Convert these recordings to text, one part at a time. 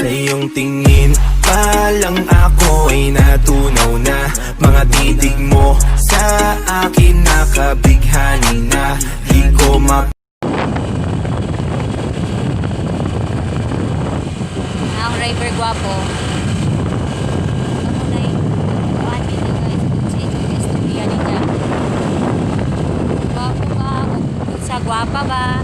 Sa iyong tingin pa lang ako ay natunaw na. Mga titig mo sa akin nakabighani na. Di ko ma Ang driver gwapo. Ako na yung kuan nito, guys. Sa inyong istorya niya. Gwapo ba? Sa gwapa ba?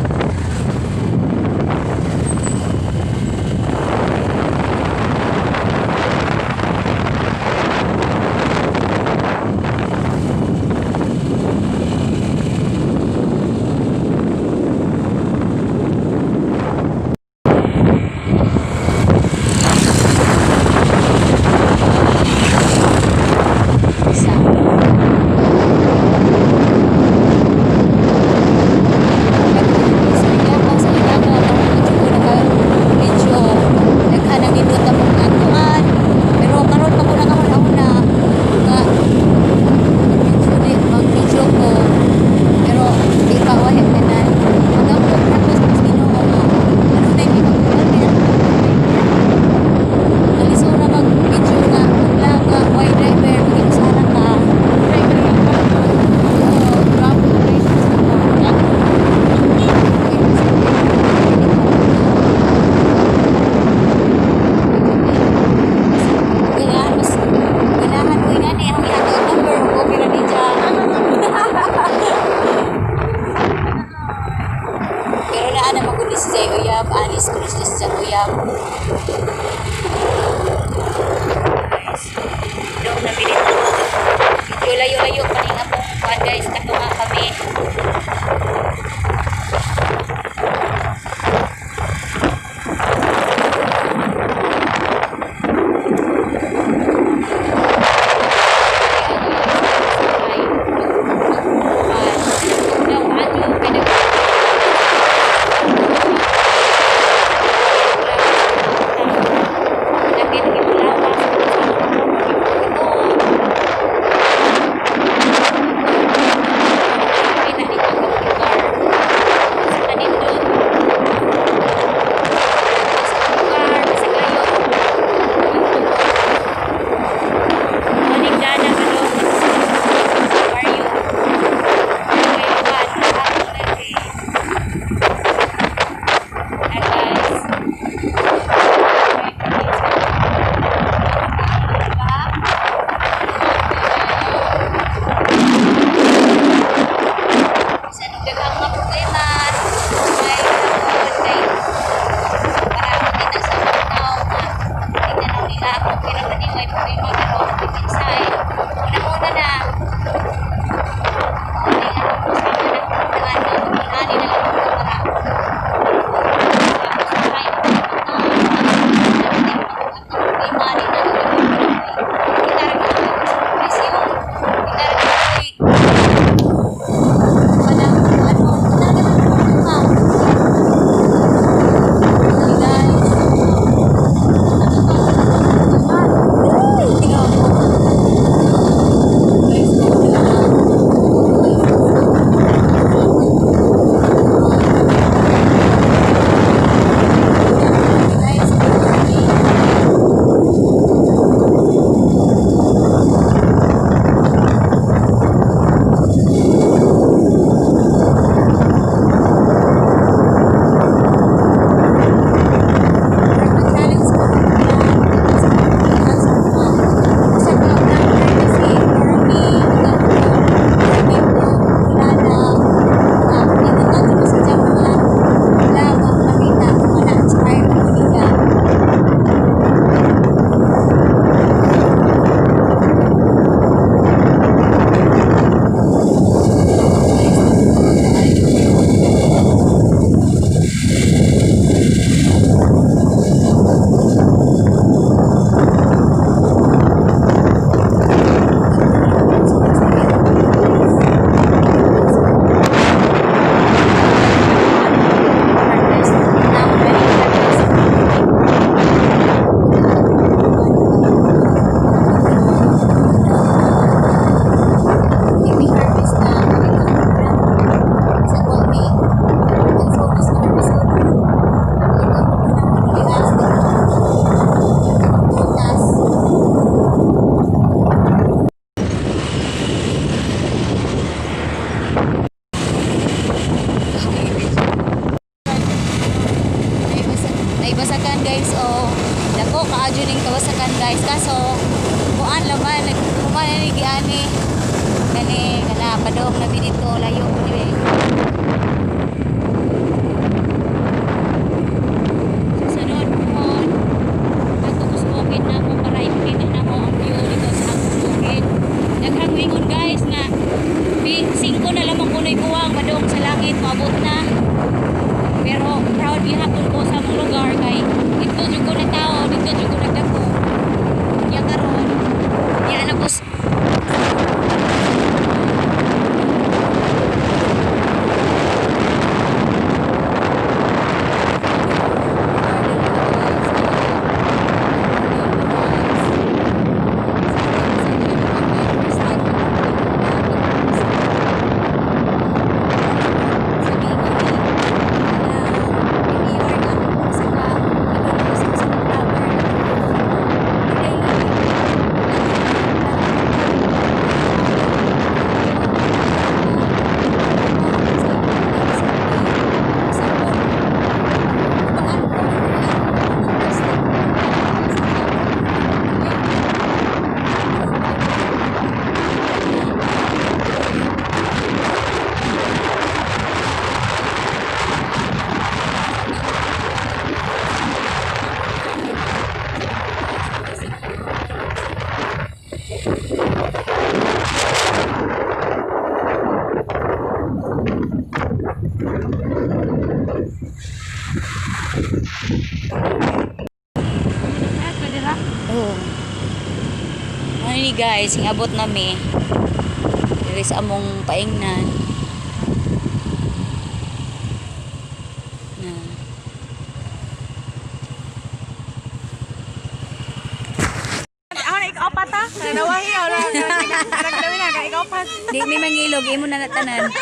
Isa. Sa medyo daghan ang nindot na mong atuan. Pero karon pa ko nakahuna-huna nga medyo di mag-video ko. Pero di pa wala tanan. Magampo na ko sa Ginoo nga ano na yung ikakuan kaya Alisora mag-video nga mag-vlog nga why driver mag-usara ka. Driver yung Oo, grabe guys. Ganahan mas ganahan ko nga ni ang ihatag number ko pero ni dyan. Pero naa na magud si Zay Uyab, anis ko ni si Zay Uyab. Guys, doon na pinito. Medyo layo-layo pa rin akong kuan, guys, katunga kami. Kawasakan, guys, oh. Dako kaadyo ning Kawasakan, guys. Kaso kuan laman nagkuman ni giani. Kani kana padong na mi dito, layo ko ni. Susunod pohon. Ato ko sa bukid na mo para ipakita na mo ang view dito sa akong bukid. Daghang wingon, guys, nga 5 na lamang kuno'y kuwang padong sa langit moabot na. Pero proud gihapon ko sa among lugar kay dito jud ko na tao, dito jud ko nagdako. Nya karon, nya na ko. Oo. Ano ni, guys, ingabot nami. Diri sa among paingnan. Na. Ako na ikaw pa ta. Nanawahi ako na. Nagdawin na ka ikaw pa. Di mi mangilog, imo na natanan.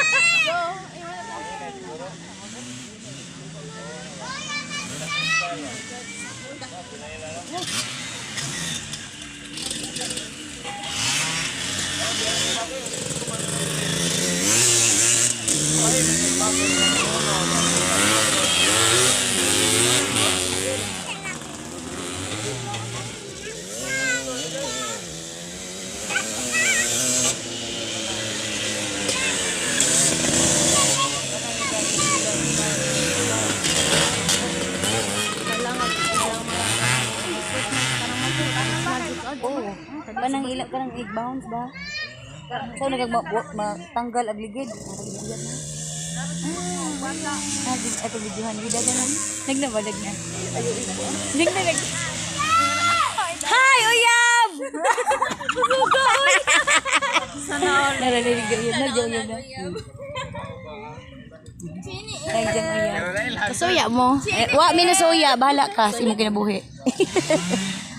Oo. Kanang ila kanang egg bounce ba? So nagag matanggal ag ligid. Ah, ato videohan gid na. Nagnabalag na. Nagnalag. Hi, uyab! Sugoy. Nararinig ko yun. Nagyo na. Ay, dyan uyab. Kasuya mo. Eh, wa mi na suya, bahala ka sa imong kinabuhi.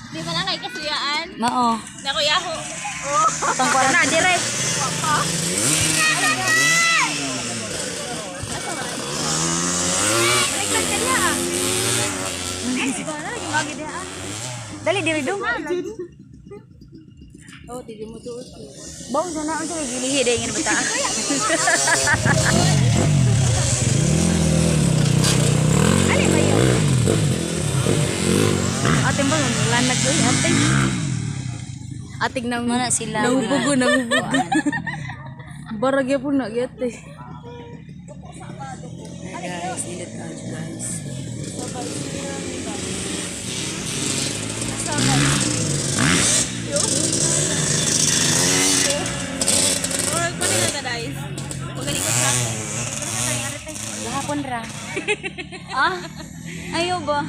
Di ba na kay kasuyaan? Mao. Nako yaho. Pang Na dire. Dali diri dong. Bong sana unsa kay gilihi dai ngene bata. Ate mo lanag ko ate. Ating nang Mana sila. Nangubugo, nangubugo. Barag po na gyate. Guys, nindot kayo, guys. Murag pa nila ta guys. Magaling ko sa Gahapon ra. Ah, ayo ba?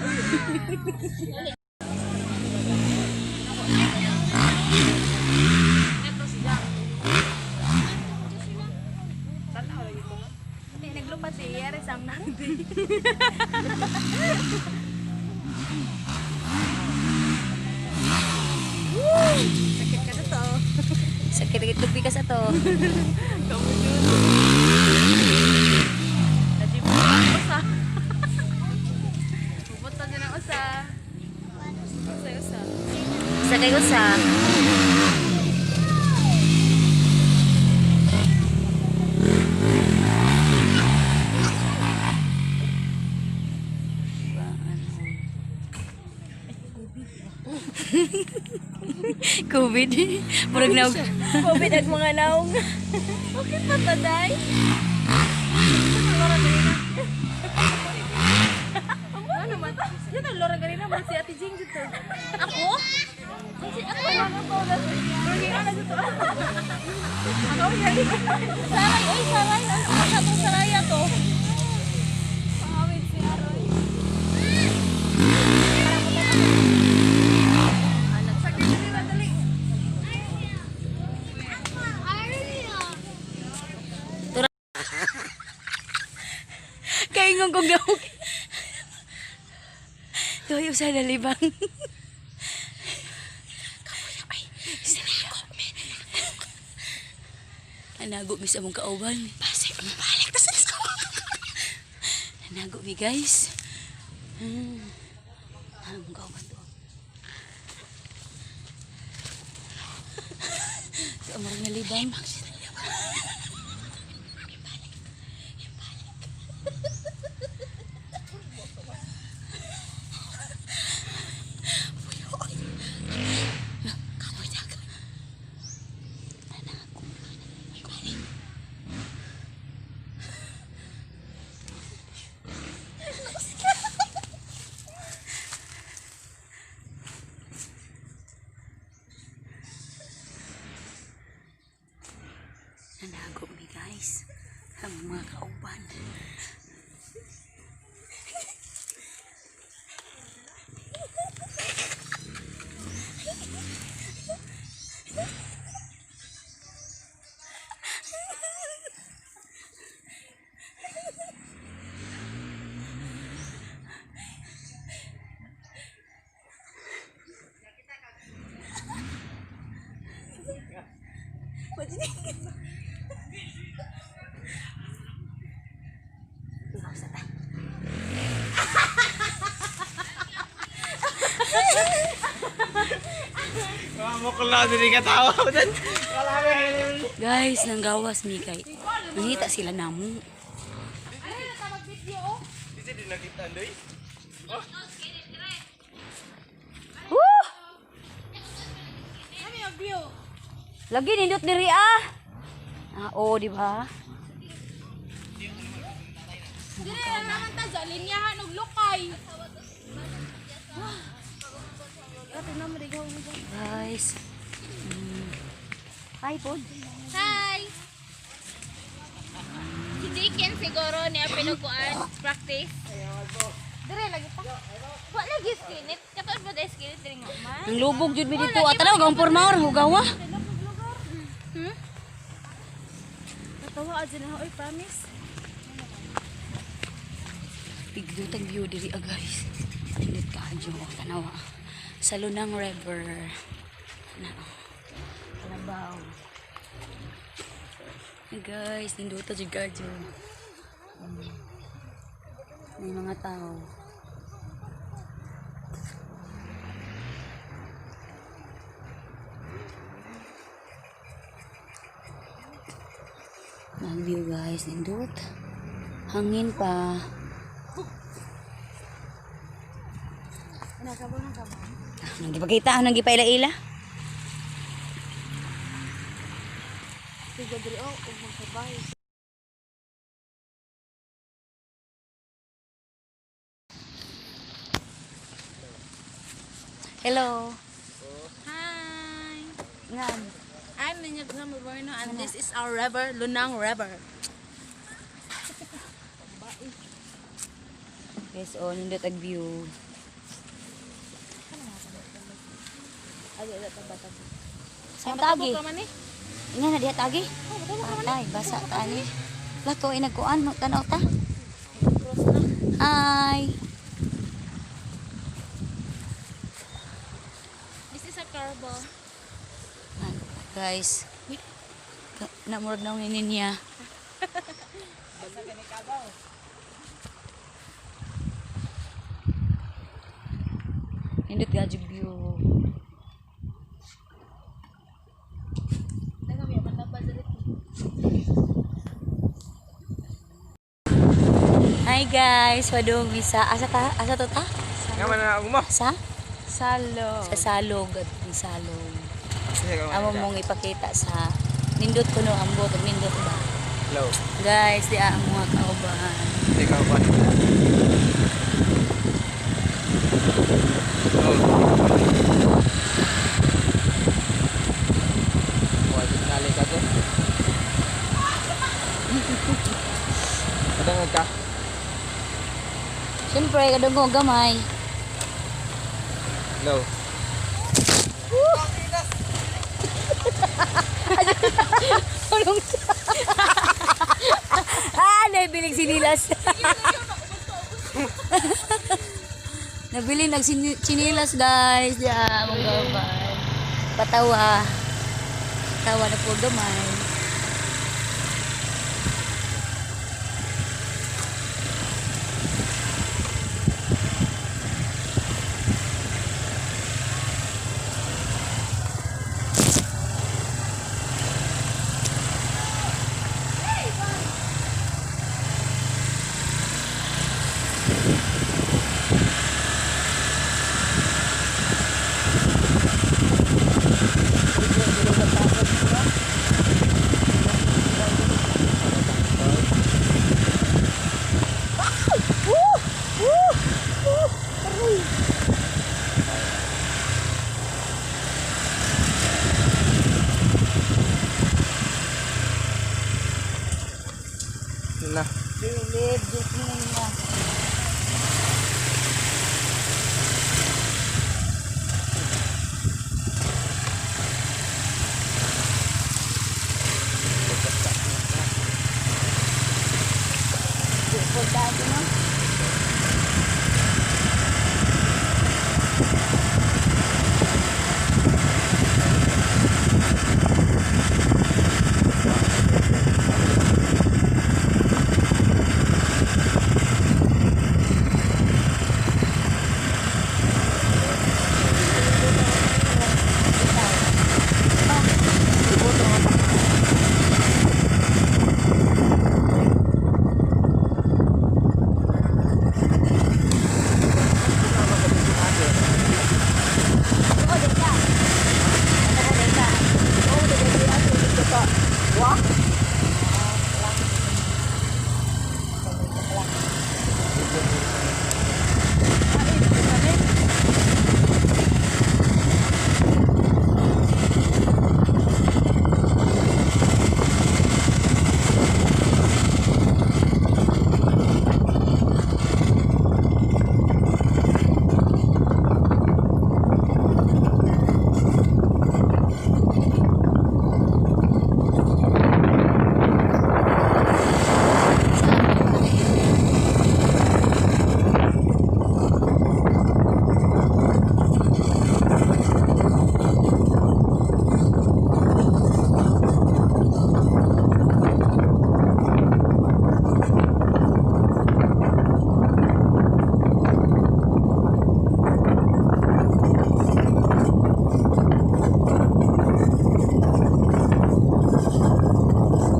Naglupat si Yere sang nandi. Sakit ka na to. Sakit sakit lupi ka sa to. Kamu yun. Usa. Pupunta din ang usa. Usa, usa. Sa kay usa. COVID. Murag na. COVID ag mga naong. Okay pa ta, day. Ano man? Dito Laura ganina mo si Ate Jing dito. Ako? Si ako lang ako. Murag ano dito. Ako yan. Saray, oy, saray. Ang sa tong saraya to. Pangawid si Aroy. Sakit dili dali. Kaingon kong gawag. Tuloy usa na libang. Kapoy, ay, sinako, Nanago mi sa among kauban. Pase, balik ta sa Nanago mi, guys. Among kauban to. Sa among nalibang. Nanago mi, guys. Ang mga kauban. Guys, nanggawas mi kay. Nangita sila namo. Woo! Lagi nindot diri ah. Ah, oo, di ba? Dire na naman ta sa linyahan og lukay. Guys. Hi, pod. Hi. Si Jiken siguro niya pinukuan practice. Dire lagi pa. Wa lagi skinit. Katuod ba dai skinit diri nga man? Ang lubog jud mi dito. Ah, tanaw gang porma or hugawa. Natawa adyan na oy, promise. Pigdutang view diri ah, guys. Nindot ka adyo tanawa. Sa Lunang River. Na. Oh. Kalabaw. Hey, guys, nindota jud kadyo. May mga tao. Ang view, guys, nindot. Hangin pa. Ah, nang gipakita, nang gipaila-ila. Hello. Hi. Ngan. I'm Ninya Graham Moreno and this is our river, Lunang River. Guys, oh, nindot ag view. Sa tagi. Ka man eh. Nga na diha tagi. Patay, basa ta ani. Lato ay nagkuan, tanaw ta. Hi. This is a carbo. Ah, guys. Namurag na ni niya. Nindot gadyo view. Hi guys, padung misa. Asa ta? Asa to ta? Nga man na ako mo. Sa? Salo. Sa salog at ang salog. Amo mong ipakita sa nindot ko no ambot ug nindot ba. Hello. Guys, di ang mga kauban. Ikaw ba? Oh. Wajib nali ka to. Padangag ka. Siyempre, kadung ko gamay. Hello. Anong Ah, nabiling sinilas. Nabili nag sinilas, guys. Di ah, among kauban. Patawa. Tawa na po gamay. Na. Gilid, gilid na. Punta no?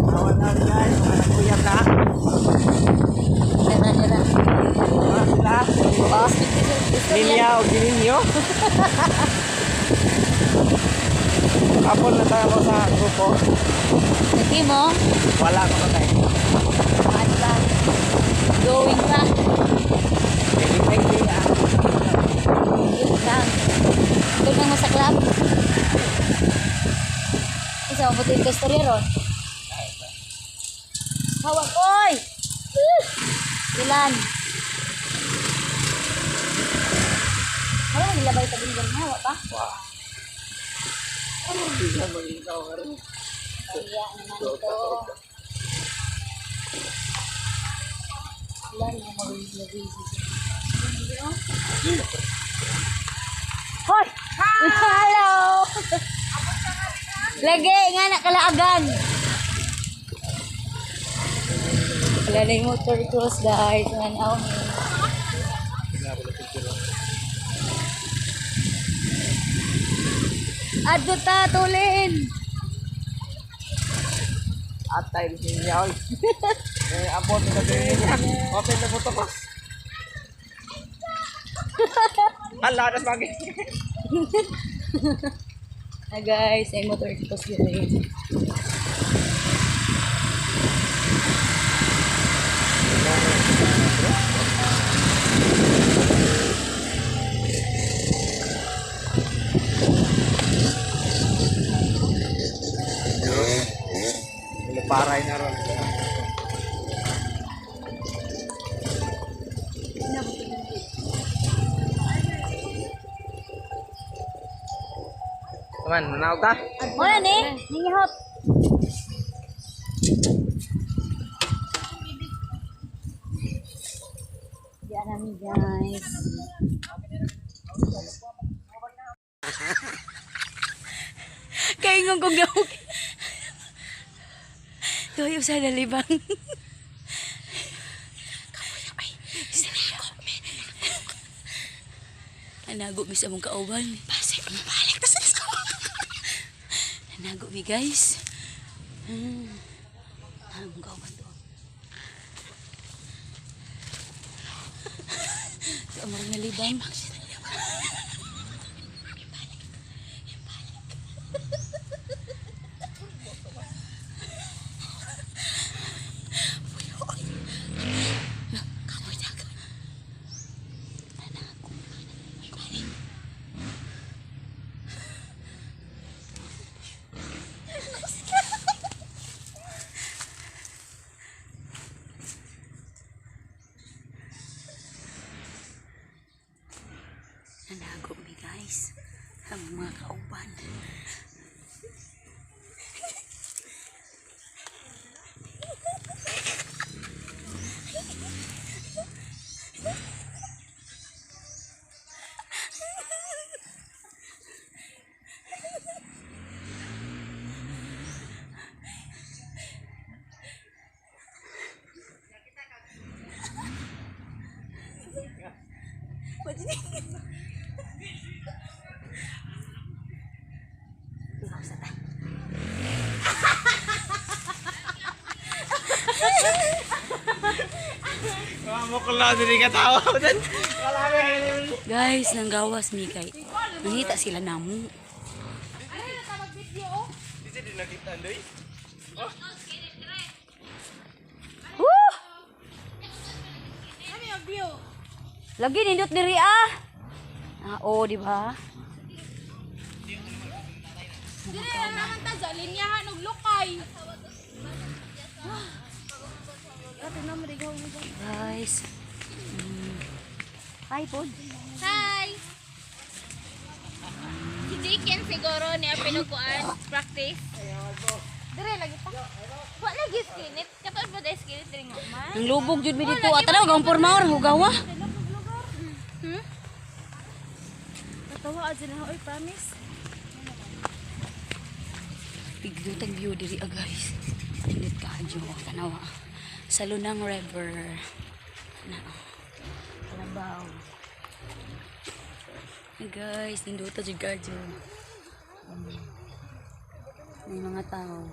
Awan na guys, mga naguyab na. Dara, dara. Mga sila. Oh. Ninya o gininyo. Kapon na tayo ko sa grupo. Lagi mo? Wala ko tayo. Ano ba? Going pa. Thank you. Ah. Yun lang. Ito lang masaklap. Isa, mabuti yung istorya ron. Hawak, oy! Ilan? Wala nang ilabay sa binggan hawa ba? Wah. Hindi na maging rin. Kaya naman ito. Wala na maging Hoy! Hello! Lagi, nga na kalaagan. Wala na yung motor cross, guys. Nga na ako. Adto ta, tulin! Atay niya oy. Eh abot na sa niya. Open na po to ko. Hala, tas bagay. Ah guys, ay motor ko sila eh. Paray na ron. Kaman, manawag ka? Wala ni, ningihot. Diyan namin guys. Kaingon kong gawag. Tuyo sa nalibang. Kamuya ay sinako. Anago mi sa among kauban. Pase, balik ta sa Nanago mi guys. Among kauban to. Sa among nalibang. Kamoy dagan. Nanago. Balik. Nanago mi guys. Ang mga kauban. Mo ko lang diri ka tawa. Guys, nanggawas mi kay. Nangita sila namo. Di di nakita ndoy. Woo! Lagi nindot diri ah. Ah, oo, di ba? Dire na naman ta sa linyahan og lukay. Guys. Hi, pod. Hi. Si Jiken siguro niya pinukuan practice. Dire lagi ta. Wa lagi skinit. Katuod ba dai skinit diri nga man? Ang lubog jud mi dito. Ah, tanaw gang porma or hugawa. Natawa adyan na, oy, promise. Pigdutang view diri ah, guys. Nindot kaadyo tanawa. Sa Lunang River. Na. Oh. Kalabaw. Hey guys, nindota jud kaadyo. May mga tao.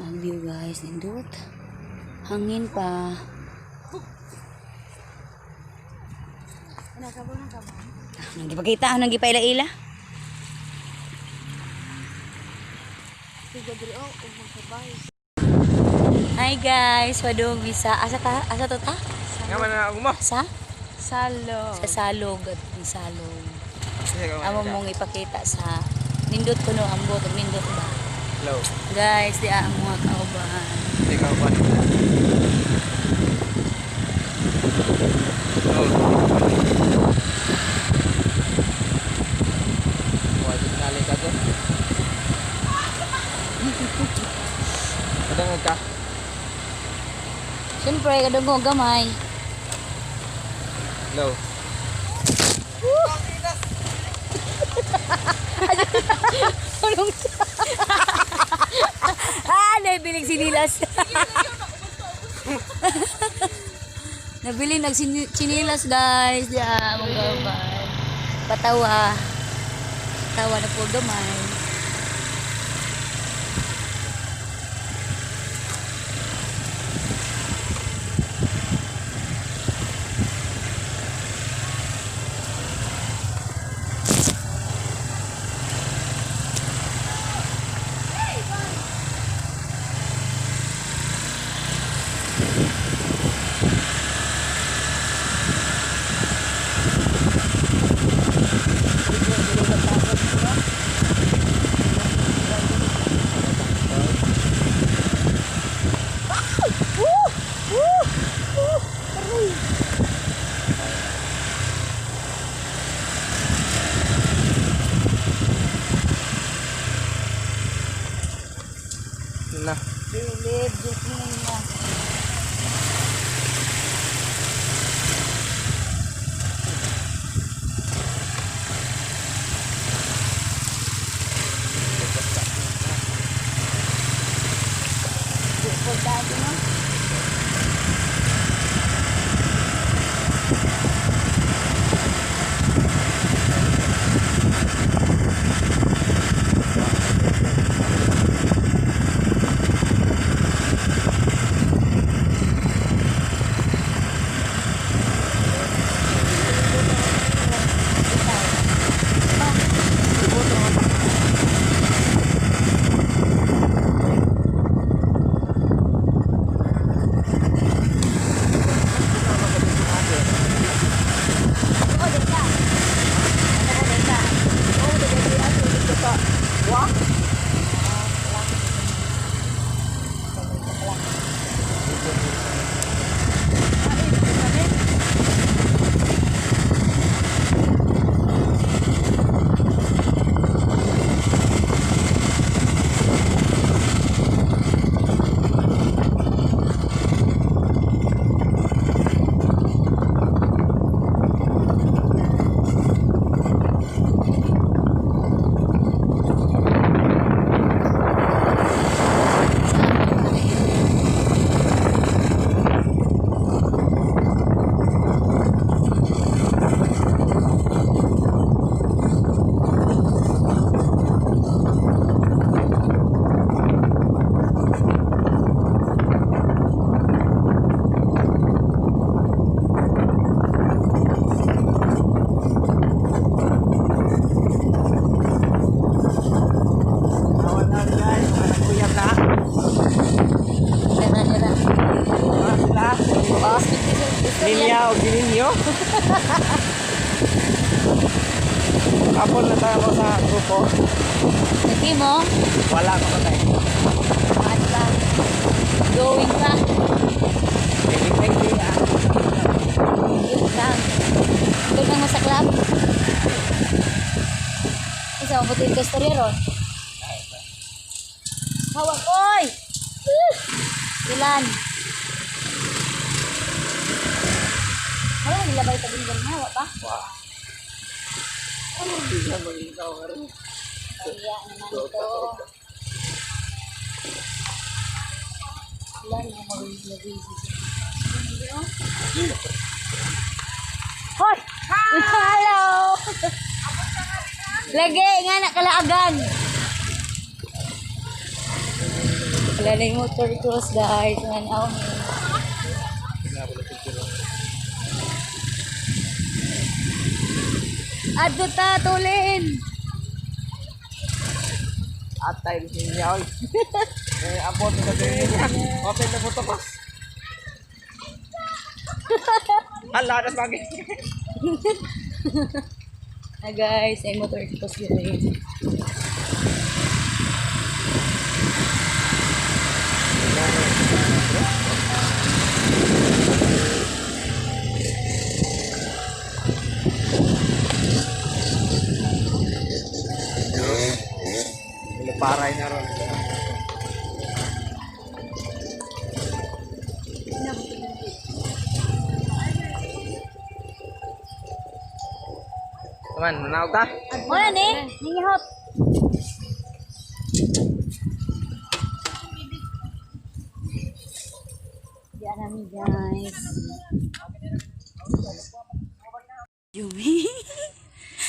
Ang view guys, nindot. Hangin pa. Nang gipakita, nang gipaila-ila. Hi guys, padung bisa asa ta? Asa to ta? Nga man na mo. Sa? Salo. Sa salog at ang salog. Amo mong ipakita sa nindot kuno ambot og nindot ba. Hello. Guys, di ang mga kauban. Ikaw ba? Oh. Wajib nali ka to. Kadangog ka? Siyempre, kadungog gamay. Hello. Ah, nabiling sinilas. Nabili nag chinilas guys. Di ah, mong gamay. Patawa. Tawa na po gamay. Na. Bilib, jeepney niya. Importante, no? Oo, deka. Ano deka? Oo, deka. Deka. Wa? Awan na guys, mga naguyab na. Dara, dara. Mga sila. Oh, Ninya o gininyo. Kapon na tayo ko sa grupo. Lagi mo? Wala ko pa tayo. Ano ba? Going pa. Thank you. Yun lang. Doon lang mo sa club. Isa, mabuti ka istorya ron. Hawak, oy! Ilan? Wala, nilabay tabi ng ganyan, hawa ba? Wah. Hindi na mag-ikaw ka rin. Kaya naman ito. Wala na mag-busy. Hoy! Hello! Lagi, nga na kalaagan. Wala na yung motor cross, guys. Nga na ako. Adto ta, tulin! Atay niya oy. Eh abot na din niya. Open na buto ko. Hala, das lagi. Ah, guys, ay motor cross dito. Paray na ron. Teman, manaog ka? Wala ni, ningihot. Diyan namin guys. Yumi.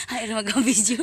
Ay, ano mag-video?